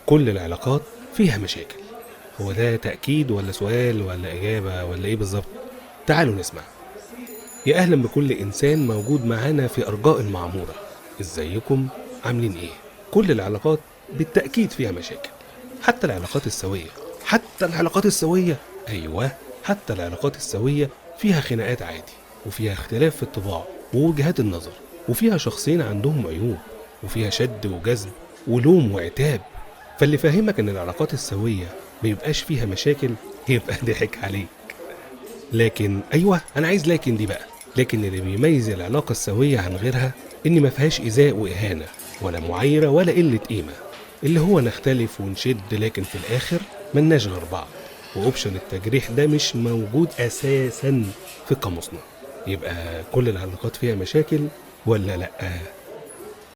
كل العلاقات فيها مشاكل. هو ده تأكيد ولا سؤال ولا إجابة ولا إيه بالظبط؟ تعالوا نسمع. يا أهلا بكل إنسان موجود معانا في أرجاء المعمورة. إزيكم؟ عاملين إيه؟ كل العلاقات بالتأكيد فيها مشاكل، حتى العلاقات السوية. حتى العلاقات السوية، أيوة، حتى العلاقات السوية فيها خناقات عادي، وفيها اختلاف في الطباع ووجهات النظر، وفيها شخصين عندهم عيوب، وفيها شد وجذب ولوم وعتاب. فاللي فاهمك ان العلاقات السوية ميبقاش فيها مشاكل يبقى ضحك عليك. لكن ايوه، انا عايز لكن دي بقى، لكن اللي بيميز العلاقة السوية عن غيرها ان ما فيهاش ايذاء واهانة ولا معايرة ولا قلة قيمة، اللي هو نختلف ونشد لكن في الاخر ملناش غير بعض، و option التجريح ده مش موجود اساسا في قاموسنا. يبقى كل العلاقات فيها مشاكل ولا لا؟